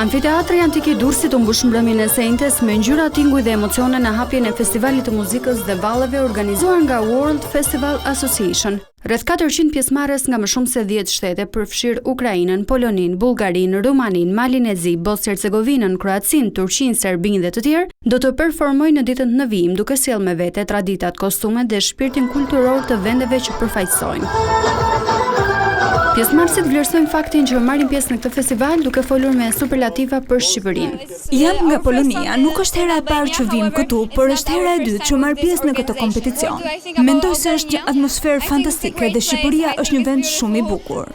Amfiteatri Antik i Durrësit u mbush mbrëmjen e së enjtes me ngjyra, tinguj dhe emocione në hapjen e Festivalit të Muzikës dhe Valleve organizuar nga World Festival Association. Rreth 400 pjesëmarrës nga më shumë se 10 shtete, përfshirë Ukrainën, Poloninë, Bullgarinë, Rumaninë, Malin e Zi, Bosnjë-Hercegovinën, Kroacinë, Turqinë, Serbinë dhe të tjerë, do të performojnë në ditët në vijim duke sjellë me vete traditat, kostumet dhe shpirtin kulturor të vendeve që përfaqësojnë. Pjesëmarrësit vlerësojnë faktin që marrin pjesë në këtë festival duke folur me superlativa për Shqipërinë. Jam nga Polonia, nuk është hera e parë që vijmë këtu, por është hera e dytë që marr pjesë në këtë kompeticion. Mendoj se është një atmosferë fantastike dhe Shqipëria është një vend shumë i bukur.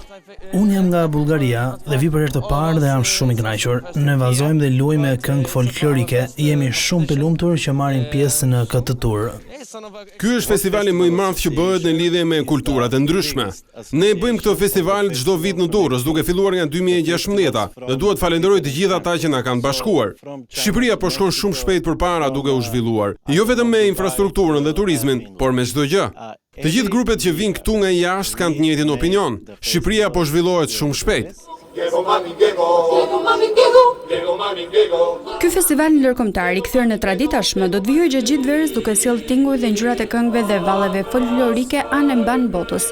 Unë jam nga Bullgaria dhe vij për herë të parë dhe jam shumë i kënaqur. Ne vallëzojmë dhe luajmë këngë folklorike. Jemi shumë të lumtur që marrim pjesë në këtë tur. Ky është festivali më i madh që bëhet në lidhje me kulturat e ndryshme. Ne e bëjmë këtë festival çdo vit në Durrës, duke filluar nga 2016-a, dhe dua të falenderoj të gjithë ata që na kanë bashkuar. Shqipëria po shkon shumë shpejt përpara duke u zhvilluar, jo vetëm me infrastrukturën dhe turizmin, por me çdo gjë. Të gjithë grupet që vijnë këtu nga jashtë kanë të njëjtin opinion. Shqipëria po zhvillohet shumë shpejt. Ky festival ndërkombëtar i kthyer në traditë tashmë do të vijojë gjatë gjithë verës duke sjellë tinguj dhe ngjyrat e këngëve dhe valleve folklorike anë e mbanë botës.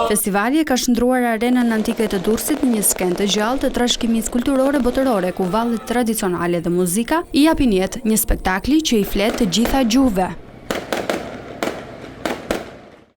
Festivali e ka shndërruar arenën antike të Durrësit në një skenë të gjallë të trashëgimisë kulturore botërore ku vallet tradicionale dhe muzika i japin jetë një spektakli që i flet të gjitha gjuhëve.